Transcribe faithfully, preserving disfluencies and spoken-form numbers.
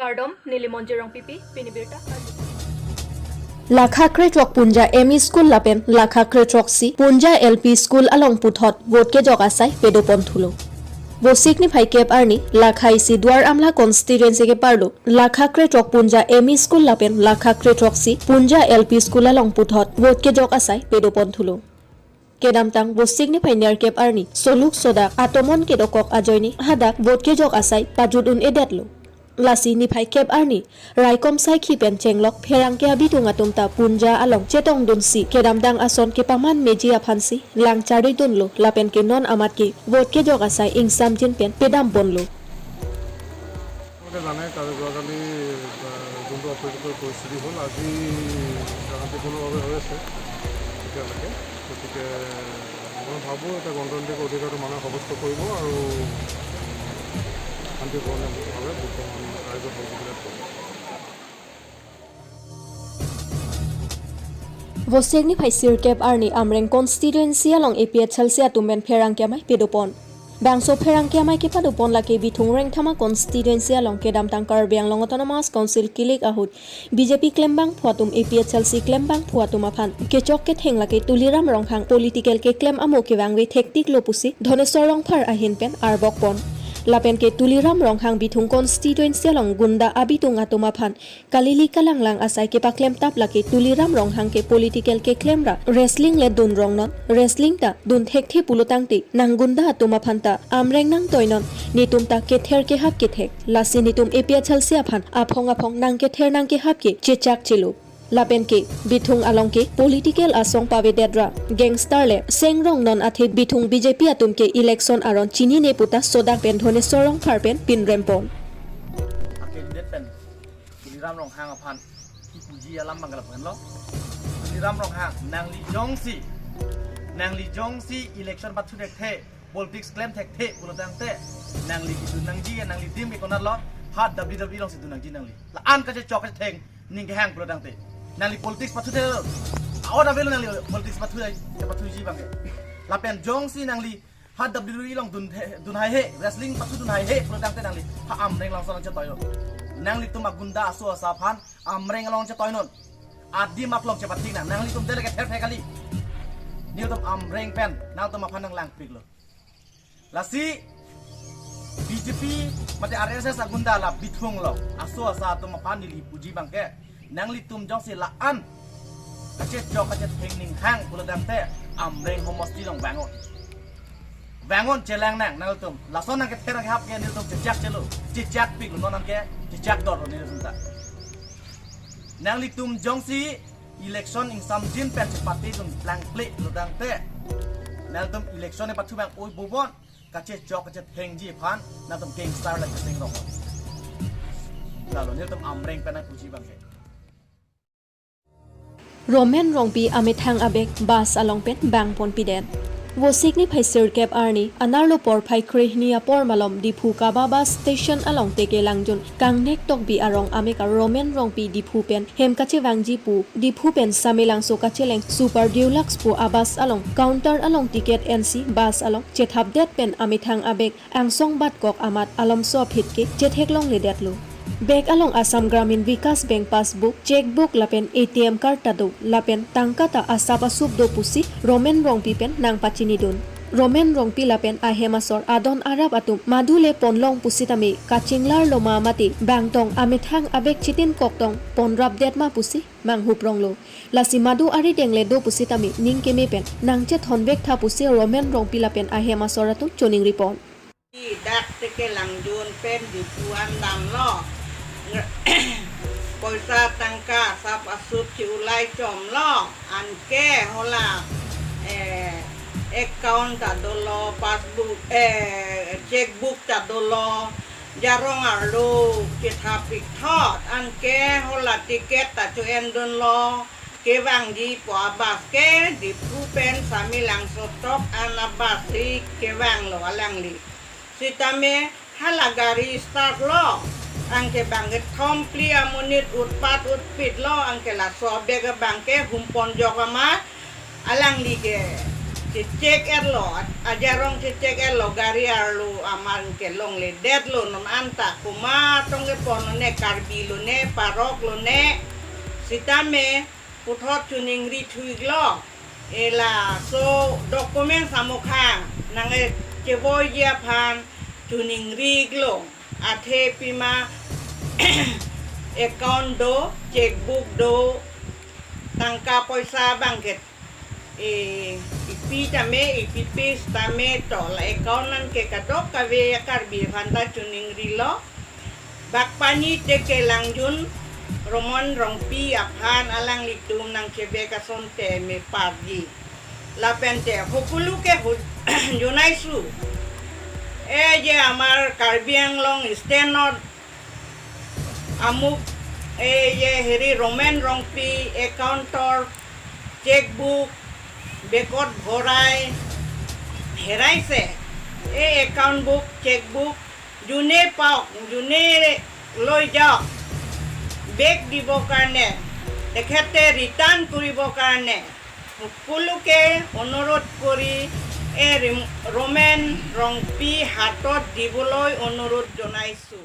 Kardom, neli Monjir Rongpipi, pini birta. Lakha krethrok Punja M E School lapen lakha krethrok si Punja L P School along puthot vote kejok asai pedopon thulo. Vosik niphai kep arni, lakha isi Duar Amla constituency keparlo lakha krethrok Punja M E School lapen lakha krethrok si Punja L P School along puthot vote kejok asai pedopon thulo. Kedamtang Vosik niphai nerkep arni soluk sodak atomon kedokok ajoine hadak vote kejok asai pajut un-edetlo. Lasi niphai kep arni raikom saikhi pen chenglok pherangke abitung atum ta Punja along chetongdunsi kedamtang ason kepaman meji aphansi lang charlidunlo lapen ke non amat ke vote kejok asai ingsamjin pen pedamponlo. আপোনালোকে জানে, কালি যোৱাকালি, আহ, যোনটো অপ্ৰীতিকৰ পৰিস্থিতি হ'ল, আজি শান্তিপূৰ্ণভাৱে হৈ আছে এতিয়ালৈকে। গতিকে মই ভাবোঁ, এতিয়া গণতান্ত্ৰিক অধিকাৰটো মানুহে সাব্যস্ত কৰিব আৰু শান্তিপূৰ্ণভাৱে ভোটগ্ৰহণ ৰাইজৰ সহযোগিতাত কৰিব। Vosik niphai sirkep arni Amreng constituency along A P H L C atum pen pherangke amei pedopon. Bangso pherangke amei kepadopon lake Bithung Rengthama constituency along kedamtang Karbi Anglong Autonomous Council kilik ahut B J P klembangphu atum A P H L C klembangphu atum aphan kechok ketheng lake Tuliram Ronghang political keklem amo kevangve thektiklo pusi Dhoneswar Rongphar ahin pen arbokpon. Lapen ke Tuliram Ronghang Bithung constituency along gunda abitung atum aphan kalili kalanglang asai kepaklemtap lake Tuliram Ronghang ke political keklem ra wrestling le dun rongnon, wrestling ta dun thekthe pulotangte nang gunda atum aphan ta Amreng nangtoinon, netum ta kether kehap kethek, lasi netum A P H L C aphan aphong aphong nang kether nang kehap ke chechak chelo. Lapen ke Bithung along ke political asong pavedet ra gangster le seng rongnon athe Bithung B J P atum ke election aron chinine puta sodak pen Dhoneswar Rongphar pen pinrempon. Akhir date pen Tuliram Ronghang aphan kipuji alam abang ke lapuan lo. Tuliram Ronghang, nangli jongsi, nangli jongsi election pathu thekthe, politics klem thekthe pulotangte, nangli kedun nangji, nangli adim ke konatlo, ha W W E alongsi dun nangji nangli. La-an kachechok kachetheng ning kehang pulotangte, nangli politics pathuthelo. Awa avelo nangli politics pathu, pathuji abang ke. Lapen jongsi nangli ha W W E along dun the, dun haihe, wrestling pathu dun haihe pulotangte nangli ha Amreng alongsi nangchetoilo. Nanglitum agunda aso asa aphan Amreng along chetoinon. Adim aklong chepathik nang, nanglitum dele kether the kali. Nelitum Amreng pen nangtum aphan nanglangpiklo. Lasi B J P mate R S S agunda la Bithung along aso asa atum aphan neli puji abang ke, nanglitum jongsi la-an kachechok kachetheng ning hang pulotangte Amreng homosti along vangnon. Vangnon, chelang nang nangtum. Lason nang kether nang kehap ke nelitum chechak chelo, chechakpiklo, non nang ke chechak dor nelitum ta. Nanglitum jongsi election ingsamjin pen chepatedun plangple pulotangte, nangtum election e pathu abang oi bobon, kachechok kachethengji aphan nangtum gangster le cheseng rongnon. Lalo nelitum Amreng pen nangpuji abang ke. Romen Rongpi amethang abag bus along pen bangponpidet. Vosik niphai sirkep arni anerlo porphai krehini apor malom Diphu Kaba bus station along teke langjun Kangnek Tokbi arong amekar Romen Rongpi Diphu pen hem kachevangji pu Diphu pen Samelangso kacheleng Super Deluxe pu a-bus along counter along ticket ensi bus along chethapdet pen amethang abag angsong batkok amat alomso aphi ke chetheklongledetlo. Bag along Assam Gramin Vikas Bank passbook, checkbook lapen A T M card ta do, lapen tangka ta asap asup do pusi Romen Rongpi pen nangpachinidun. Romen Rongpi lapen ahem asor adon arap atum madu le ponlong pusitame kachinglarlo ma mate bangtong amethang abag chitinkok tong ponrapdet ma pusi manghupronglo. Lasi madu arideng le do pusitame ning keme pen nangchethonvek tha pusi Romen Rongpi lapen ahem asor atum choningripon. Dak teke langjun pen Diphu an damlo. Poisa tangka asap asup chi-ulai chomlo. Anke hala, eh, account ta dolo, passbook, eh, checkbook ta dolo. Jarong arlo chethapik thot, anke hala ticket ta cho-endunlo. Kevangji pu a-bus ke Diphu pen Samelangso tok an a-bus si kevanglo alangli. Sitame hala gari start lo, anke bang kethom phli amonit utpat utpitlo, anke laso abag abang ke humponjok amat alangli ke checheck etlo, ajarong checheck etlo, gari arlo aman kelongledetlo non anta, komat tong kepon lone, Karbi lone, parok lone, sitame puthot choningri thuiklo. E laso documents amukhang nangkevoiji aphan choningri iklo. Athe pima account do, checkbook do, tangka poisa abang ke, e, ipi tame, ipi pis tame to, la account nangke kadokave a-Karbi aphanta choningrilo. Bakpani Teke Langjun Roman Rongpi aphan alanglitum nangchevek asonte me parji. Lapente hokuluke ho-, jonaisu. E je amar Karbi Anglong State not amuk, e je heri Roman Rongpi accountor checkbook bekot bhorai heraise, e account book, checkbook june paok, june loijak, back dibo karne, tekhete return koribo karne, hokuluke onurodh kori, e rim-, Roman Rongpi hatot diboloi onurodh jonaisu.